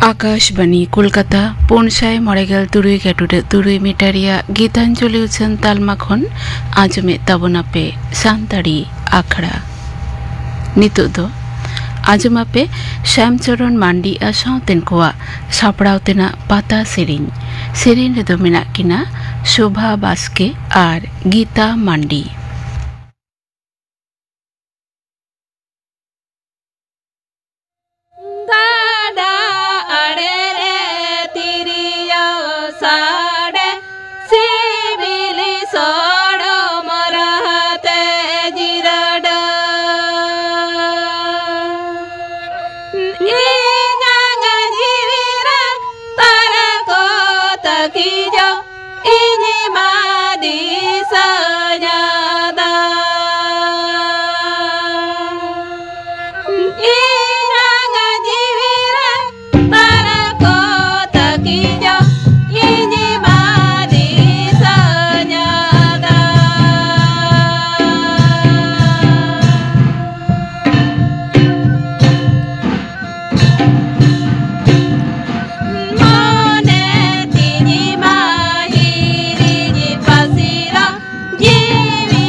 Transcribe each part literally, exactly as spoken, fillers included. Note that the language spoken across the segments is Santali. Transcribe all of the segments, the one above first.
ᱟᱠᱟᱥᱵᱟᱱᱤ ᱠᱳᱞᱠᱟᱛᱟ, ᱯᱩᱱ ᱥᱟᱭ ᱢᱚᱬᱮ ᱜᱮᱞ ᱛᱩᱨᱩᱭ ᱜᱮᱴᱩᱰᱟᱹ ᱛᱩᱨᱩᱭ ᱢᱤᱴᱟᱨ ᱨᱮᱭᱟᱜ ᱜᱤᱛᱟᱧᱡᱚᱞᱤ ᱩᱪᱷᱟᱹᱱ ᱛᱟᱞᱢᱟ ᱠᱷᱚᱱ ᱟᱸᱡᱚᱢᱮᱫ ᱛᱟᱵᱚᱱᱟᱯᱮ ᱥᱟᱱᱛᱟᱲᱤ ᱟᱠᱷᱲᱟ᱾ ᱱᱤᱛᱚᱜ ᱫᱚ ᱟᱸᱡᱚᱢᱟᱯᱮ ᱥᱭᱟᱢᱪᱚᱨᱚᱱ ᱢᱟᱱᱰᱤ ᱟᱨ ᱥᱟᱶᱛᱮᱱ ᱠᱚᱣᱟᱜ ᱥᱟᱯᱲᱟᱣ ᱛᱮᱱᱟᱜ ᱯᱟᱛᱟ ᱥᱮᱨᱮᱧ᱾ ᱥᱮᱨᱮᱧ ᱨᱮᱫᱚ ᱢᱮᱱᱟᱜ ᱠᱤᱱᱟ ᱥᱳᱵᱷᱟ ᱵᱟᱥᱠᱮ ᱟᱨ ᱜᱤᱛᱟ ᱢᱟᱱᱰᱤ᱾ ᱜᱟᱰᱟ ᱟᱲᱮ ᱨᱮ ᱛᱤᱨᱭᱳ ᱥᱟᱰᱮ, ᱥᱤᱵᱤᱞ ᱥᱚᱲᱚᱢ ᱨᱟᱦᱟ ᱛᱮ ᱡᱤᱨᱟᱹᱰᱟᱹ᱾ ᱤᱧᱟᱜ ᱡᱤᱣᱤ ᱨᱮ ᱛᱟᱨᱟ ᱠᱚ ᱛᱟᱹᱠᱤᱡᱚᱜ, ᱤᱧ ᱢᱟ ᱫᱤᱥᱟᱹ ᱧᱟᱫᱟ᱾ ᱤᱧᱟᱜ ᱡᱤᱣᱤ ᱨᱮ ᱛᱟᱨᱟ ᱠᱚ ᱛᱟᱹᱠᱤᱡᱚᱜ, ᱤᱧ ᱢᱟ ᱫᱤᱥᱟᱹ ᱧᱟᱫᱟ᱾ ᱢᱚᱱᱮ ᱛᱤᱧ ᱢᱟ ᱦᱤᱨᱤᱡ ᱯᱟᱹᱥᱤᱨᱟ, ᱡᱤᱣᱤ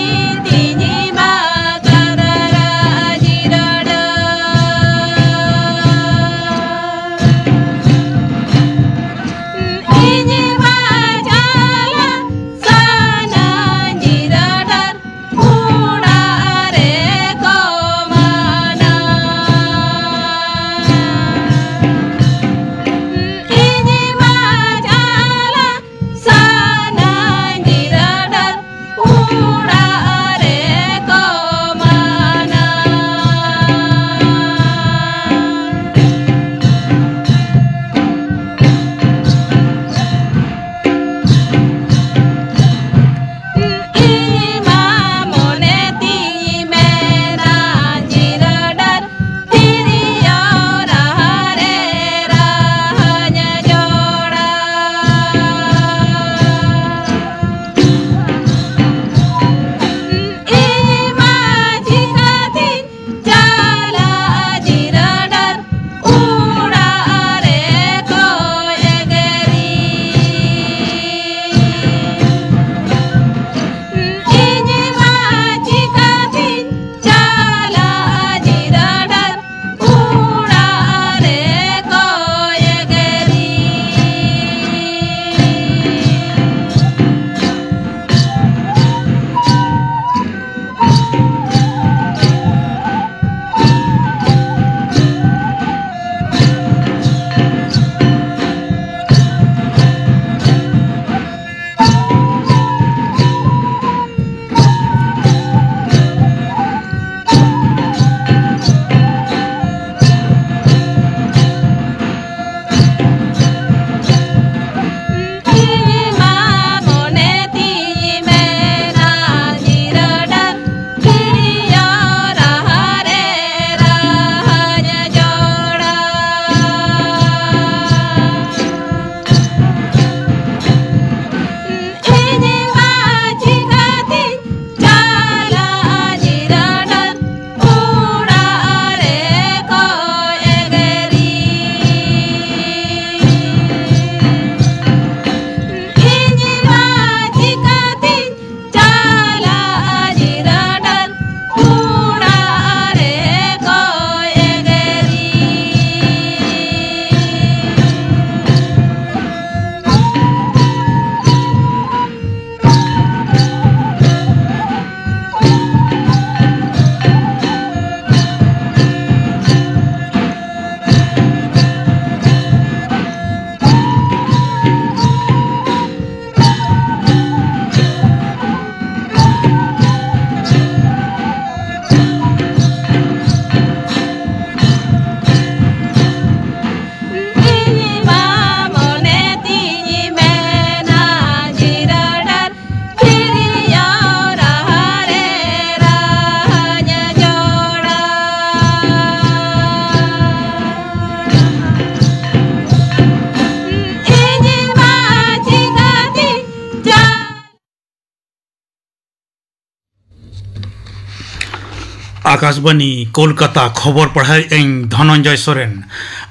ᱟᱠᱟᱥᱵᱟᱱᱤ ᱠᱳᱞᱠᱟᱛᱟ, ᱠᱷᱚᱵᱚᱨ ᱯᱟᱲᱦᱟᱣᱮᱫ ᱟᱹᱧ ᱫᱷᱚᱱᱚᱱᱡᱚᱭ ᱥᱚᱨᱮᱱ᱾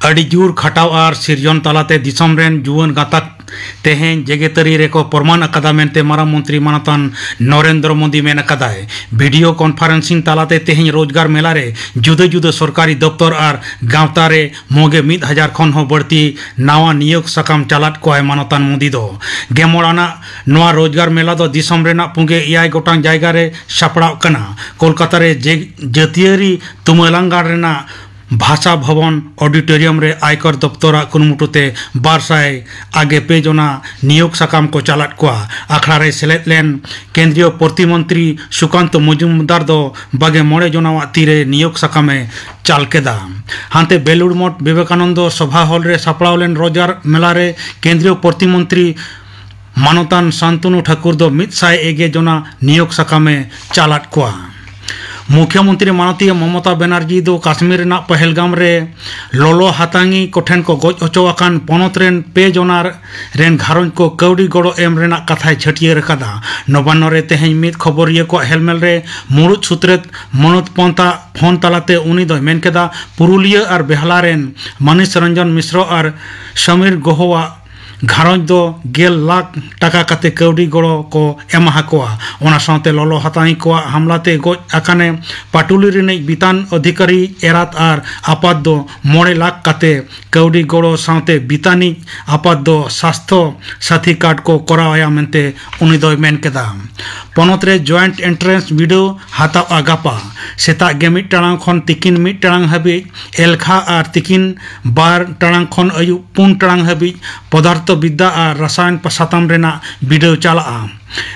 ᱟᱹᱰᱤ ᱡᱳᱨ ᱠᱷᱟᱴᱟᱣ ᱟᱨ ᱥᱤᱨᱡᱚᱱ ᱛᱟᱞᱟᱛᱮ ᱫᱤᱥᱚᱢ ᱨᱮᱱ ᱡᱩᱣᱟᱹᱱ ᱜᱟᱛᱟᱠ ᱛᱮᱦᱮᱧ ᱡᱮᱜᱮᱛᱟᱹᱨᱤ ᱨᱮᱠᱚ ᱯᱨᱚᱢᱟᱱ ᱟᱠᱟᱫᱟ ᱢᱮᱱᱛᱮ ᱢᱟᱨᱟᱝ ᱢᱚᱱᱛᱨᱤ ᱢᱟᱱᱚᱛᱟᱱ ᱱᱚᱨᱮᱱᱫᱨᱚ ᱢᱳᱫᱤ ᱢᱮᱱ ᱟᱠᱟᱫᱟᱭ᱾ ᱵᱷᱤᱰᱤᱭᱳ ᱠᱚᱱᱯᱷᱟᱨᱮᱱᱥᱤᱝ ᱛᱟᱞᱟᱛᱮ ᱛᱮᱦᱮᱧ ᱨᱳᱡᱽᱜᱟᱨ ᱢᱮᱞᱟ ᱨᱮ ᱡᱩᱫᱟᱹ ᱡᱩᱫᱟᱹ ᱥᱚᱨᱠᱟᱨᱤ ᱫᱚᱯᱛᱚᱨ ᱟᱨ ᱜᱟᱶᱛᱟ ᱨᱮ ᱢᱚᱜᱮ ᱢᱤᱫ ᱦᱟᱡᱟᱨ ᱠᱷᱚᱱ ᱦᱚᱸ ᱵᱟᱹᱲᱛᱤ ᱱᱟᱣᱟ ᱱᱤᱭᱳᱜᱽ ᱥᱟᱠᱟᱢ ᱪᱟᱞᱟᱫ ᱠᱚᱣᱟᱭ ᱢᱟᱱᱚᱛᱟᱱ ᱢᱳᱫᱤ ᱫᱚ᱾ ᱜᱮᱢᱚᱬ ᱟᱱᱟᱜ ᱱᱚᱣᱟ ᱨᱳᱡᱽᱜᱟᱨ ᱢᱮᱞᱟ ᱫᱚ ᱫᱤᱥᱚᱢ ᱨᱮᱱᱟᱜ ᱯᱩᱸᱜᱮ ᱮᱭᱟᱭ ᱜᱚᱴᱟᱝ ᱡᱟᱭᱜᱟ ᱨᱮ ᱥᱟᱯᱲᱟᱣ ᱠᱟᱱᱟ᱾ ᱠᱳᱞᱠᱟᱛᱟ ᱨᱮ ᱡᱮ-, ᱡᱟᱹᱛᱤᱭᱟᱹᱨᱤ ᱛᱩᱢᱟᱹᱞᱟᱝᱜᱟᱲ ᱨᱮᱱᱟᱜ ᱵᱷᱟᱥᱟ ᱵᱷᱚᱵᱚᱱ ᱚᱰᱤᱴᱳᱨᱤᱭᱟᱢ ᱨᱮ ᱟᱭᱠᱚᱨ ᱫᱚᱯᱛᱚᱨᱟᱜ ᱠᱩᱨᱩᱢᱩᱴᱩ ᱛᱮ ᱵᱟᱨ ᱥᱟᱭ ᱟᱜᱮ ᱯᱮ ᱡᱚᱱᱟ ᱱᱤᱭᱳᱜᱽ ᱥᱟᱠᱟᱢ ᱠᱚ ᱪᱟᱞᱟᱫ ᱠᱚᱣᱟ᱾ ᱟᱠᱷᱲᱟ ᱨᱮ ᱥᱮᱞᱮᱫ ᱞᱮᱱ ᱠᱮᱱᱫᱨᱤᱭᱚ ᱯᱨᱚᱛᱤᱢᱚᱱᱛᱨᱤ ᱥᱩᱠᱟᱱᱛ ᱢᱚᱡᱩᱢᱫᱟᱨ ᱫᱚ ᱵᱟᱜᱮ ᱢᱚᱬᱮ ᱡᱚᱱᱟᱣᱟᱜ ᱛᱤᱨᱮ ᱱᱤᱭᱳᱜᱽ ᱥᱟᱠᱟᱢᱮ ᱪᱟᱞ ᱠᱮᱫᱟ᱾ ᱦᱟᱱᱛᱮ ᱵᱮᱞᱩᱲ ᱢᱚᱴ ᱵᱤᱵᱮᱠᱟᱱᱚᱱᱫᱚ ᱥᱚᱵᱷᱟ ᱦᱚᱞ ᱨᱮ ᱥᱟᱯᱲᱟᱣ ᱞᱮᱱ ᱨᱳᱡᱽᱜᱟᱨ ᱢᱮᱞᱟ ᱨᱮ ᱠᱮᱱᱫᱨᱤᱭᱚ ᱯᱨᱚᱛᱤᱢᱚᱱᱛᱨᱤ ᱢᱟᱱᱚᱛᱟᱱ ᱥᱟᱱᱛᱚᱱᱩ ᱴᱷᱟᱹᱠᱩᱨ ᱫᱚ ᱢᱤᱫ ᱥᱟᱭ ᱮᱜᱮ ᱡᱚᱱᱟ ᱱᱤᱭᱳᱜᱽ ᱥᱟᱠᱟᱢᱮ ᱪᱟᱞᱟᱫ ᱠᱚᱣᱟ᱾ ᱢᱩᱠᱷᱭᱚᱢᱚᱱᱛᱨᱤ ᱢᱟᱱᱚᱛᱤᱭᱟᱹ ᱢᱚᱢᱚᱛᱟ ᱵᱮᱱᱟᱨᱡᱤ ᱫᱚ ᱠᱟᱥᱢᱤᱨ ᱨᱮᱱᱟᱜ ᱯᱟᱦᱮᱞᱜᱟᱢ ᱨᱮ ᱞᱚᱞᱚ ᱦᱟᱛᱟᱝᱤ ᱠᱚᱴᱷᱮᱱ ᱠᱚ ᱜᱚᱡ ᱦᱚᱪᱚ ᱟᱠᱟᱱ ᱯᱚᱱᱚᱛ ᱨᱮᱱ ᱯᱮ ᱡᱚᱱᱟ ᱨᱮᱱ ᱜᱷᱟᱨᱚᱸᱡᱽ ᱠᱚ ᱠᱟᱹᱣᱰᱤ ᱜᱚᱲᱚ ᱮᱢ ᱨᱮᱱᱟᱜ ᱠᱟᱛᱷᱟᱭ ᱪᱷᱟᱹᱴᱭᱟᱹᱨ ᱟᱠᱟᱫᱟ᱾ ᱱᱚᱵᱟᱱᱱᱚ ᱨᱮ ᱛᱮᱦᱮᱧ ᱢᱤᱫ ᱠᱷᱚᱵᱚᱨᱤᱭᱟᱹ ᱠᱚᱣᱟᱜ ᱦᱮᱞᱢᱮᱞ ᱨᱮ ᱢᱩᱲᱩᱫ ᱥᱩᱛᱨᱮᱛ ᱢᱚᱱᱳᱡᱽ ᱯᱚᱱᱛᱷᱟ ᱯᱷᱳᱱ ᱛᱟᱞᱟᱛᱮ ᱩᱱᱤ ᱫᱚᱭ ᱢᱮᱱ ᱠᱮᱫᱟ, ᱯᱩᱨᱩᱞᱤᱭᱟᱹ ᱟᱨ ᱵᱮᱦᱟᱞᱟ ᱨᱮᱱ ᱢᱟᱹᱱᱤᱥ ᱨᱚᱧᱡᱚᱱ ᱢᱤᱥᱨᱚ ᱟᱨ ᱥᱚᱢᱤᱨ ᱜᱚᱦᱚᱣᱟᱜ ᱜᱷᱟᱨᱚᱸᱡᱽ ᱫᱚ ᱜᱮᱞ ᱞᱟᱠᱷ ᱴᱟᱠᱟ ᱠᱟᱛᱮ ᱠᱟᱹᱣᱰᱤ ᱜᱚᱲᱚ ᱠᱚ ᱮᱢᱟ ᱦᱟᱠᱚᱣᱟ᱾ ᱚᱱᱟ ᱥᱟᱶᱛᱮ ᱞᱚᱞᱚ ᱦᱟᱛᱟᱣᱤ ᱠᱚᱣᱟᱜ ᱦᱟᱢᱞᱟ ᱛᱮ ᱜᱚᱡ ᱟᱠᱟᱱᱮ ᱯᱟᱴᱩᱞᱤ ᱨᱤᱱᱤᱡ ᱵᱤᱛᱟᱱ ᱚᱫᱷᱤᱠᱟᱨᱤ ᱮᱨᱟᱛ ᱟᱨ ᱟᱯᱟᱛ ᱫᱚ ᱢᱚᱬᱮ ᱞᱟᱠᱷ ᱠᱟᱛᱮ ᱠᱟᱹᱣᱰᱤ ᱜᱚᱲᱚ ᱥᱟᱶᱛᱮ ᱵᱤᱛᱟᱱᱤᱡ ᱟᱯᱟᱛ ᱫᱚ ᱥᱟᱥᱛᱷᱚ ᱥᱟᱛᱷᱤ ᱠᱟᱨᱰ ᱠᱚ ᱠᱚᱨᱟᱣ ᱟᱭᱟ ᱢᱮᱱᱛᱮ ᱩᱱᱤ ᱫᱚᱭ ᱢᱮᱱ ᱠᱮᱫᱟ᱾ ᱯᱚᱱᱚᱛ ᱨᱮ ᱡᱚᱭᱮᱱᱴ ᱮᱱᱴᱨᱮᱱᱥ ᱵᱤᱰᱟᱹᱣ ᱦᱟᱛᱟᱣᱜᱼᱟ ᱜᱟᱯᱟ ᱥᱮᱛᱟᱜ ᱜᱮ ᱢᱤᱫ ᱴᱟᱲᱟᱝ ᱠᱷᱚᱱ ᱛᱤᱠᱤᱱ ᱢᱤᱫ ᱴᱟᱲᱟᱝ ᱦᱟᱹᱵᱤᱡ ᱮᱞᱠᱷᱟ ᱟᱨ ᱛᱤᱠᱤᱱ ᱵᱟᱨ ᱴᱟᱲᱟᱝ ᱠᱷᱚᱱ ᱟᱹᱭᱩᱵ ᱯᱩᱱ ᱴᱟᱲᱟᱝ ᱦᱟᱹᱵᱤᱡ ᱯᱚᱫᱟᱨᱛᱷᱚ ᱵᱤᱫᱽᱫᱟ ᱟᱨ ᱨᱟᱥᱟᱭᱚᱱ ᱥᱟᱛᱟᱢ ᱨᱮᱱᱟᱜ ᱵᱤᱰᱟᱹᱣ ᱪᱟᱞᱟᱜᱼᱟ᱾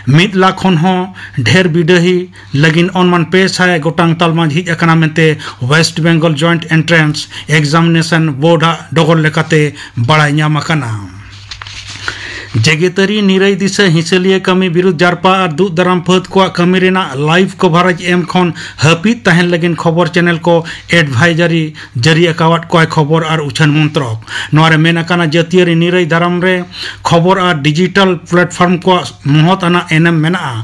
ᱢᱤᱫ ᱞᱟᱠᱷ ᱠᱷᱚᱱ ᱦᱚᱸ ᱰᱷᱮᱨ ᱵᱤᱰᱟᱹᱦᱤ ᱞᱟᱹᱜᱤᱫ ᱚᱱᱢᱟᱱ ᱯᱮ ᱥᱟᱭ ᱜᱚᱴᱟᱝ ᱛᱟᱞᱢᱟ ᱡᱷᱤᱡ ᱟᱠᱟᱱᱟ ᱢᱮᱱᱛᱮ west Bengal joint entrance examination board ᱟᱜ ᱰᱚᱜᱚᱨ ᱞᱮᱠᱟᱛᱮ ᱵᱟᱲᱟᱭ ᱧᱟᱢ ᱟᱠᱟᱱᱟ᱾ ᱡᱮᱜᱮᱛᱟᱹᱨᱤ ᱱᱤᱨᱟᱹᱭ ᱫᱤᱥᱟᱹ ᱦᱤᱸᱥᱟᱹᱞᱤᱭᱟᱹ ᱠᱟᱹᱢᱤ ᱵᱤᱨᱩᱫᱷ ᱡᱟᱨᱯᱟ ᱟᱨ ᱫᱩᱜ ᱫᱟᱨᱟᱢ ᱯᱷᱟᱹᱫ ᱠᱚᱣᱟᱜ ᱠᱟᱹᱢᱤ ᱨᱮᱱᱟᱜ ᱞᱟᱭᱤᱵᱷ ᱠᱚᱵᱷᱟᱨᱮᱡᱽ ᱮᱢ ᱠᱷᱚᱱ ᱦᱟᱹᱯᱤᱫ ᱛᱟᱦᱮᱱ ᱞᱟᱹᱜᱤᱫ ᱠᱷᱚᱵᱚᱨ ᱪᱮᱱᱮᱞ ᱠᱚ ᱮᱰᱵᱷᱟᱭᱡᱟᱨᱤ ᱡᱟᱹᱨᱤ ᱟᱠᱟᱣᱟᱫ ᱠᱚᱣᱟᱭ ᱠᱷᱚᱵᱚᱨ ᱟᱨ ᱩᱪᱷᱟᱹᱱ ᱢᱚᱱᱛᱨᱚᱠ᱾ ᱱᱚᱣᱟ ᱨᱮ ᱢᱮᱱ ᱟᱠᱟᱱᱟ, ᱡᱟᱹᱛᱤᱭᱟᱹᱨᱤ ᱱᱤᱨᱟᱹᱭ ᱫᱟᱨᱟᱢ ᱨᱮ ᱠᱷᱚᱵᱚᱨ ᱟᱨ ᱰᱤᱡᱤᱴᱟᱞ ᱯᱞᱟᱴᱯᱷᱚᱨᱢ ᱠᱚᱣᱟᱜ ᱢᱚᱦᱚᱛ ᱟᱱᱟᱜ ᱮᱱᱮᱢ ᱢᱮᱱᱟᱜᱼᱟ᱾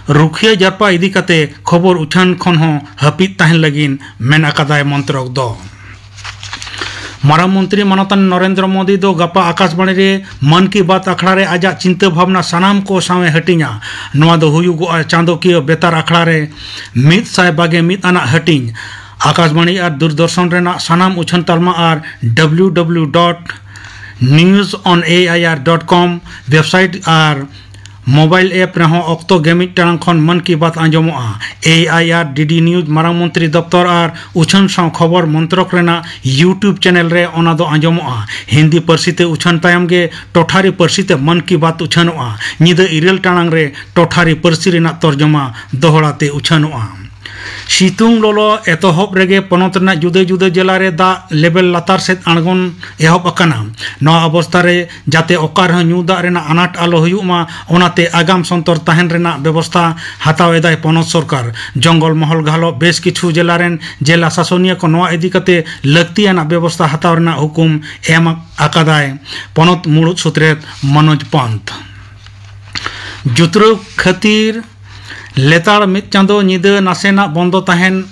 ᱨᱩᱠᱷᱤᱭᱟᱹ ᱡᱟᱨᱯᱟ ᱤᱫᱤ ᱠᱟᱛᱮ ᱠᱷᱚᱵᱚᱨ ᱩᱪᱷᱟᱹᱱ ᱠᱷᱚᱱ ᱦᱚᱸ ᱦᱟᱹᱯᱤᱫ ᱛᱟᱦᱮᱱ ᱞᱟᱹᱜᱤᱫ ᱢᱮᱱ ᱟᱠᱟᱫᱟᱭ ᱢᱚᱱᱛᱨᱚᱠ ᱫᱚ᱾ ᱢᱟᱨᱟᱝ ᱢᱚᱱᱛᱨᱤ ᱢᱟᱱᱚᱛᱟᱱ ᱱᱚᱨᱮᱱᱫᱨᱚ ᱢᱳᱫᱤ ᱫᱚ ᱜᱟᱯᱟ ᱟᱠᱟᱥᱵᱟᱬᱤ ᱨᱮ ᱢᱚᱱ ᱠᱤ ᱵᱟᱛ ᱟᱠᱷᱲᱟ ᱨᱮ ᱟᱡᱟᱜ ᱪᱤᱱᱛᱟᱹ ᱵᱷᱟᱵᱽᱱᱟ ᱥᱟᱱᱟᱢ ᱠᱚ ᱥᱟᱶ ᱮ ᱦᱟᱹᱴᱤᱧᱟ᱾ ᱱᱚᱣᱟ ᱫᱚ ᱦᱩᱭᱩᱜᱚᱜᱼᱟ ᱪᱟᱸᱫᱚᱠᱤᱭᱟᱹ ᱵᱮᱛᱟᱨ ᱟᱠᱷᱲᱟ ᱨᱮ ᱢᱤᱫ ᱥᱟᱭ ᱵᱟᱜᱮ ᱢᱤᱫ ᱟᱱᱟᱜ ᱦᱟᱹᱴᱤᱧ᱾ ᱟᱠᱟᱥᱵᱟᱬᱤ ᱟᱨ ᱫᱩᱨᱫᱚᱨᱥᱚᱱ ᱨᱮᱱᱟᱜ ᱥᱟᱱᱟᱢ ᱩᱪᱷᱟᱹᱱ ᱛᱟᱞᱢᱟ ᱟᱨ ᱰᱟᱵᱽᱞᱤᱭᱩ ᱰᱟᱵᱽᱞᱤᱭᱩ ᱰᱚᱴ ᱱᱤᱭᱩᱡᱽ ᱚᱱ ᱮ ᱟᱭ ᱟᱨ ᱰᱚᱴ ᱠᱚᱢ ᱣᱮᱵᱽᱥᱟᱭᱤᱴ ᱟᱨ ᱢᱳᱵᱟᱭᱤᱞ ᱮᱯ ᱨᱮᱦᱚᱸ ᱚᱠᱛᱚ ᱜᱮᱢᱤᱫ ᱴᱟᱲᱟᱝ ᱠᱷᱚᱱ ᱢᱚᱱ ᱠᱤ ᱵᱟᱛ ᱟᱸᱡᱚᱢᱚᱜᱼᱟ᱾ ᱮ ᱟᱭ ᱟᱨ ᱰᱤ ᱰᱤ ᱱᱤᱭᱩᱡᱽ ᱢᱟᱨᱟᱝ ᱢᱚᱱᱛᱨᱤ ᱫᱚᱯᱛᱚᱨ ᱟᱨ ᱩᱪᱷᱟᱹᱱ ᱥᱟᱶ ᱠᱷᱚᱵᱚᱨ ᱢᱚᱱᱛᱨᱚᱠ ᱨᱮᱱᱟᱜ YouTube ᱪᱮᱱᱮᱞ ᱨᱮ ᱚᱱᱟ ᱫᱚ ᱟᱸᱡᱚᱢᱚᱜᱼᱟ᱾ ᱦᱤᱱᱫᱤ ᱯᱟᱹᱨᱥᱤ ᱛᱮ ᱩᱪᱷᱟᱹᱱ ᱛᱟᱭᱚᱢ ᱜᱮ ᱴᱚᱴᱷᱟᱨᱤ ᱯᱟᱹᱨᱥᱤ ᱛᱮ ᱢᱚᱱ ᱠᱤ ᱵᱟᱛ ᱩᱪᱷᱟᱹᱱᱚᱜᱼᱟ᱾ ᱧᱤᱫᱟᱹ ᱤᱨᱟᱹᱞ ᱴᱟᱲᱟᱝ ᱨᱮ ᱴᱚᱴᱷᱟᱨᱤ ᱯᱟᱹᱨᱥᱤ ᱨᱮᱱᱟᱜ ᱛᱚᱨᱡᱚᱢᱟ ᱫᱚᱦᱲᱟ ᱛᱮ ᱩᱪᱷᱟᱹᱱᱚᱜᱼᱟ᱾ ᱥᱤᱛᱩᱝ ᱞᱚᱞᱚ ᱮᱛᱚᱦᱚᱵ ᱨᱮᱜᱮ ᱯᱚᱱᱚᱛ ᱨᱮᱱᱟᱜ ᱡᱩᱫᱟᱹ ᱡᱩᱫᱟᱹ ᱡᱮᱞᱟ ᱨᱮ ᱫᱟᱜ ᱞᱮᱵᱮᱞ ᱞᱟᱛᱟᱨ ᱥᱮᱫ ᱟᱬᱜᱚᱱ ᱮᱦᱚᱵ ᱟᱠᱟᱱᱟ᱾ ᱱᱚᱣᱟ ᱚᱵᱚᱥᱛᱟ ᱨᱮ ᱡᱟᱛᱮ ᱚᱠᱟ ᱨᱮᱦᱚᱸ ᱧᱩ ᱫᱟᱜ ᱨᱮᱱᱟᱜ ᱟᱱᱟᱴ ᱟᱞᱚ ᱦᱩᱭᱩᱜ ᱢᱟ, ᱚᱱᱟᱛᱮ ᱟᱜᱟᱢ ᱥᱚᱱᱛᱚᱨ ᱛᱟᱦᱮᱱ ᱨᱮᱱᱟᱜ ᱵᱮᱵᱚᱥᱛᱷᱟ ᱦᱟᱛᱟᱣ ᱮᱫᱟᱭ ᱯᱚᱱᱚᱛ ᱥᱚᱨᱠᱟᱨ᱾ ᱡᱚᱝᱜᱚᱞ ᱢᱚᱦᱚᱞ ᱜᱷᱟᱞᱚᱜ ᱵᱮᱥ ᱠᱤᱪᱷᱩ ᱡᱮᱞᱟ ᱨᱮᱱ ᱡᱮᱞᱟ ᱥᱟᱥᱚᱱᱤᱭᱟᱹ ᱠᱚ ᱱᱚᱣᱟ ᱤᱫᱤ ᱠᱟᱛᱮ ᱞᱟᱹᱠᱛᱤᱭᱟᱱᱟᱜ ᱵᱮᱵᱚᱥᱛᱷᱟ ᱦᱟᱛᱟᱣ ᱨᱮᱱᱟᱜ ᱦᱩᱠᱩᱢ ᱮᱢ ᱟᱠᱟᱫᱟᱭ ᱯᱚᱱᱚᱛ ᱢᱩᱲᱩᱫ ᱥᱩᱛᱨᱮᱛ ᱢᱚᱱᱳᱡᱽ ᱯᱚᱱᱛ᱾ ᱡᱩᱛᱨᱟᱹᱣ ᱠᱷᱟᱹᱛᱤᱨ ᱞᱮᱛᱟᱲ ᱢᱤᱫ ᱪᱟᱸᱫᱚ ᱧᱤᱫᱟᱹ ᱱᱟᱥᱮᱱᱟᱜ ᱵᱚᱱᱫᱚ ᱛᱟᱦᱮᱱ,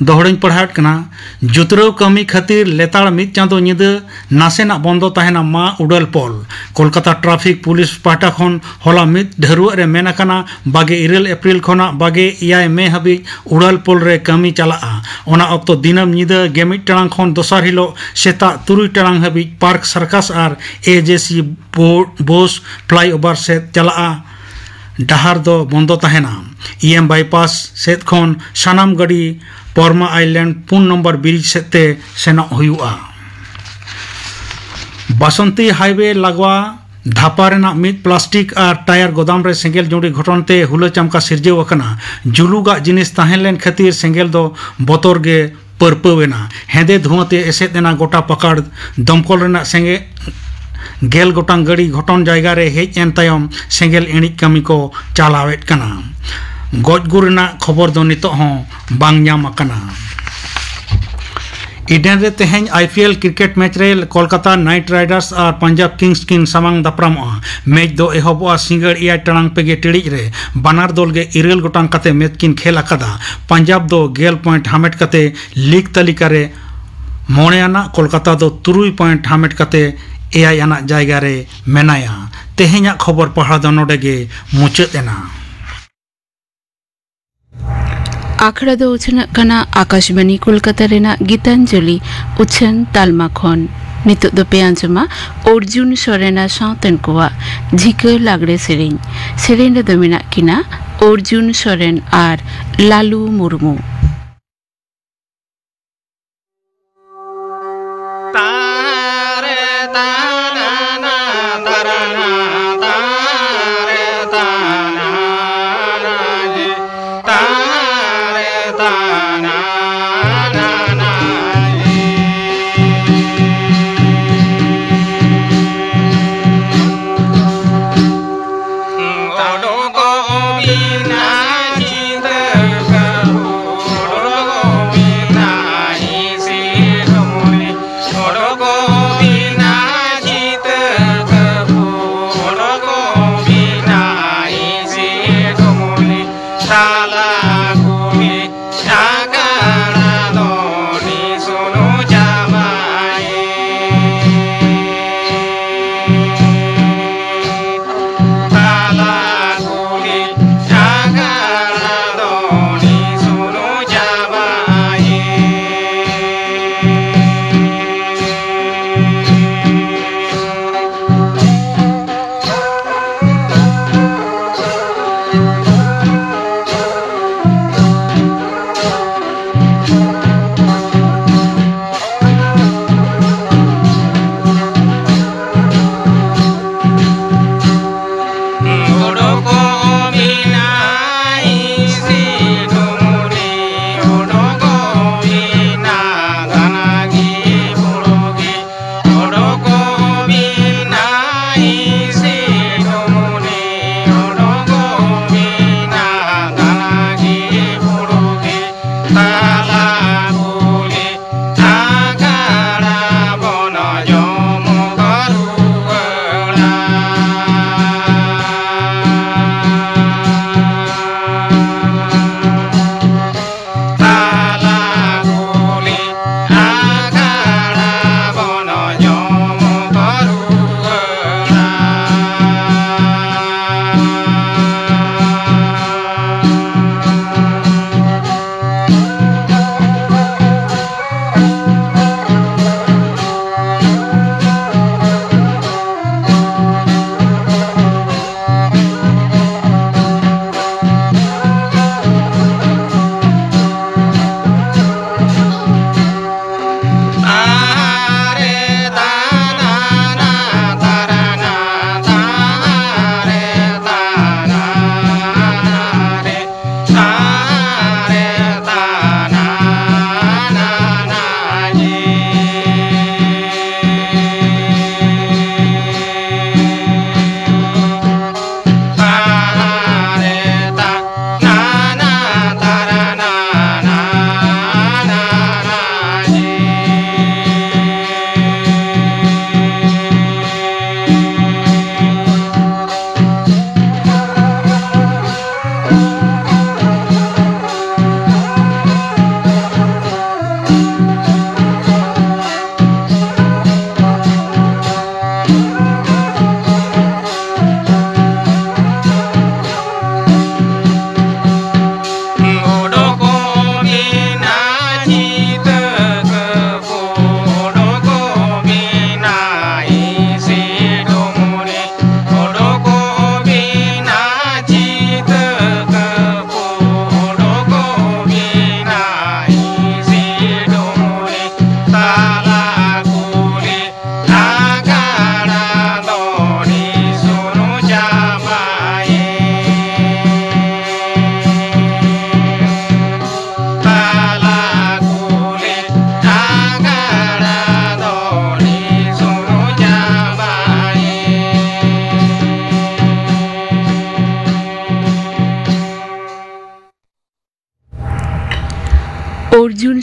ᱫᱚᱦᱲᱟᱧ ᱯᱟᱲᱦᱟᱣᱮᱫ ᱠᱟᱱᱟ, ᱡᱩᱛᱨᱟᱹᱣ ᱠᱟᱹᱢᱤ ᱠᱷᱟᱹᱛᱤᱨ ᱞᱮᱛᱟᱲ ᱢᱤᱫ ᱪᱟᱸᱫᱚ ᱧᱤᱫᱟᱹ ᱱᱟᱥᱮᱱᱟᱜ ᱵᱚᱱᱫᱚ ᱛᱟᱦᱮᱱᱟ ᱢᱟ ᱩᱰᱟᱹᱞ ᱯᱳᱞ᱾ ᱠᱳᱞᱠᱟᱛᱟ ᱴᱨᱟᱯᱷᱤᱠ ᱯᱩᱞᱤᱥ ᱯᱟᱦᱴᱟ ᱠᱷᱚᱱ ᱦᱚᱞᱟ ᱢᱤᱫ ᱰᱷᱟᱹᱨᱣᱟᱹᱜ ᱨᱮ ᱢᱮᱱ ᱟᱠᱟᱱᱟ, ᱵᱟᱜᱮ ᱤᱨᱟᱹᱞ ᱮᱯᱨᱤᱞ ᱠᱷᱚᱱᱟᱜ ᱵᱟᱜᱮ ᱮᱭᱟᱭ ᱢᱮ ᱦᱟᱹᱵᱤᱡ ᱩᱰᱟᱹᱞ ᱯᱳᱞ ᱨᱮ ᱠᱟᱹᱢᱤ ᱪᱟᱞᱟᱜᱼᱟ᱾ ᱚᱱᱟ ᱚᱠᱛᱚ ᱫᱤᱱᱟᱹᱢ ᱧᱤᱫᱟᱹ ᱜᱮᱢᱤᱫ ᱴᱟᱲᱟᱝ ᱠᱷᱚᱱ ᱫᱚᱥᱟᱨ ᱦᱤᱞᱳᱜ ᱥᱮᱛᱟᱜ ᱛᱩᱨᱩᱭ ᱴᱟᱲᱟᱝ ᱦᱟᱹᱵᱤᱡ ᱯᱟᱨᱠ ᱥᱟᱨᱠᱟᱥ ᱟᱨ ᱮ ᱡᱮ ᱥᱤ ᱵᱳ-, ᱵᱳᱥ ᱯᱷᱞᱟᱭᱳᱵᱷᱟᱨ ᱥᱮᱫ ᱪᱟᱞᱟᱜᱼᱟ᱾ ᱰᱟᱦᱟᱨ ᱫᱚ ᱵᱚᱱᱫᱚ ᱛᱟᱦᱮᱱᱟ᱾ ᱤ ᱮᱢ ᱵᱟᱭᱯᱟᱥ ᱥᱮᱫ ᱠᱷᱚᱱ ᱥᱟᱱᱟᱢ ᱜᱟᱹᱰᱤ ᱯᱚᱨᱢᱟ ᱟᱭᱞᱮᱱᱰ ᱯᱩᱱ ᱱᱚᱢᱵᱚᱨ ᱵᱨᱤᱡᱽ ᱥᱮᱫ ᱛᱮ ᱥᱮᱱᱚᱜ ᱦᱩᱭᱩᱜᱼᱟ᱾ ᱵᱟᱥᱚᱱᱛᱤ ᱦᱟᱭᱣᱮ ᱞᱟᱜᱣᱟ ᱫᱷᱟᱯᱟ ᱨᱮᱱᱟᱜ ᱢᱤᱫ ᱯᱞᱟᱥᱴᱤᱠ ᱟᱨ ᱴᱟᱭᱟᱨ ᱜᱚᱫᱟᱢ ᱨᱮ ᱥᱮᱸᱜᱮᱞ ᱡᱩᱸᱰᱤ ᱜᱷᱚᱴᱚᱱ ᱛᱮ ᱦᱩᱞᱟᱹ ᱪᱟᱢᱠᱟ ᱥᱤᱨᱡᱟᱹᱣ ᱟᱠᱟᱱᱟ᱾ ᱡᱩᱞᱩᱜᱟᱜ ᱡᱤᱱᱤᱥ ᱛᱟᱦᱮᱸ ᱞᱮᱱ ᱠᱷᱟᱹᱛᱤᱨ ᱥᱮᱸᱜᱮᱞ ᱫᱚ ᱵᱚᱛᱚᱨ ᱜᱮ ᱯᱟᱹᱨᱯᱟᱹᱣ ᱮᱱᱟ᱾ ᱦᱮᱸᱫᱮ ᱫᱷᱩᱣᱟᱹ ᱛᱮ ᱮᱥᱮᱫ ᱮᱱᱟ ᱜᱚᱴᱟ ᱯᱟᱠᱟᱲ᱾ ᱫᱚᱢᱠᱚᱞ ᱨᱮᱱᱟᱜ ᱥᱮᱸᱜᱮᱞ ᱜᱮᱞ ᱜᱚᱴᱟᱝ ᱜᱟᱹᱰᱤ ᱜᱷᱚᱴᱚᱱ ᱡᱟᱭᱜᱟ ᱨᱮ ᱦᱮᱡ ᱮᱱ ᱛᱟᱭᱚᱢ ᱥᱮᱸᱜᱮᱞ ᱤᱬᱤᱡ ᱠᱟᱹᱢᱤ ᱠᱚ ᱪᱟᱞᱟᱣᱮᱫ ᱠᱟᱱᱟ᱾ ᱜᱚᱡ ᱜᱩᱨ ᱨᱮᱱᱟᱜ ᱠᱷᱚᱵᱚᱨ ᱫᱚ ᱱᱤᱛᱚᱜ ᱦᱚᱸ ᱵᱟᱝ ᱧᱟᱢ ᱟᱠᱟᱱᱟ᱾ ᱤᱰᱮᱱ ᱨᱮ ᱛᱮᱦᱮᱧ I P L cricket match ᱨᱮ ᱠᱳᱞᱠᱟᱛᱟ ᱱᱟᱭᱤᱴ ᱨᱟᱭᱰᱟᱨᱥ ᱟᱨ ᱯᱟᱧᱡᱟᱵᱽ ᱠᱤᱝᱥ ᱠᱤᱱ ᱥᱟᱢᱟᱝ ᱫᱟᱯᱨᱟᱢᱚᱜᱼᱟ᱾ ᱢᱮᱪ ᱫᱚ ᱮᱦᱚᱵᱚᱜᱼᱟ ᱥᱤᱸᱜᱟᱹᱲ ᱮᱭᱟᱭ ᱴᱟᱲᱟᱝ ᱯᱮᱜᱮ ᱴᱤᱲᱤᱡ ᱨᱮ᱾ ᱵᱟᱱᱟᱨ ᱫᱚᱞ ᱜᱮ ᱤᱨᱟᱹᱞ ᱜᱚᱴᱟᱝ ᱠᱟᱛᱮ ᱢᱮᱪ ᱠᱤᱱ ᱠᱷᱮᱞ ᱟᱠᱟᱫᱟ᱾ ᱯᱟᱧᱡᱟᱵᱽ ᱫᱚ ᱜᱮᱞ ᱯᱚᱭᱮᱱᱴ ᱦᱟᱢᱮᱴ ᱠᱟᱛᱮ ᱞᱤᱜᱽ ᱛᱟᱹᱞᱤᱠᱟ ᱨᱮ ᱢᱚᱬᱮ ᱟᱱᱟᱜ, ᱠᱳᱞᱠᱟᱛᱟ ᱫᱚ ᱛᱩᱨᱩᱭ ᱯᱚᱭᱮᱱᱴ ᱦᱟᱢᱮᱴ ᱠᱟᱛᱮ ᱮᱭᱟᱭ ᱟᱱᱟᱜ ᱡᱟᱭᱜᱟ ᱨᱮ ᱢᱮᱱᱟᱭᱟ᱾ ᱛᱮᱦᱮᱧᱟᱜ ᱠᱷᱚᱵᱚᱨ ᱯᱟᱲᱦᱟᱣ ᱫᱚ ᱱᱚᱰᱮ ᱜᱮ ᱢᱩᱪᱟᱹᱫ ᱮᱱᱟ᱾ ᱟᱠᱷᱲᱟ ᱫᱚ ᱩᱪᱷᱟᱹᱱᱚᱜ ᱠᱟᱱᱟ ᱟᱠᱟᱥᱵᱟᱱᱤ ᱠᱳᱞᱠᱟᱛᱟ ᱨᱮᱱᱟᱜ ᱜᱤᱛᱟᱧᱡᱚᱞᱤ ᱩᱪᱷᱟᱹᱱ ᱛᱟᱞᱢᱟ ᱠᱷᱚᱱ᱾ ᱱᱤᱛᱚᱜ ᱫᱚᱯᱮ ᱟᱸᱡᱚᱢᱟ ᱚᱨᱡᱩᱱ ᱥᱚᱨᱮᱱ ᱟᱨ ᱥᱟᱶᱛᱮᱱ ᱠᱚᱣᱟᱜ ᱡᱷᱤᱠᱟᱹ ᱞᱟᱜᱽᱲᱮ ᱥᱮᱨᱮᱧ᱾ ᱥᱮᱨᱮᱧ ᱨᱮᱫᱚ ᱢᱮᱱᱟᱜ ᱠᱤᱱᱟ ᱚᱨᱡᱩᱱ ᱥᱚᱨᱮᱱ ᱟᱨ ᱞᱟᱞᱩ ᱢᱩᱨᱢᱩ᱾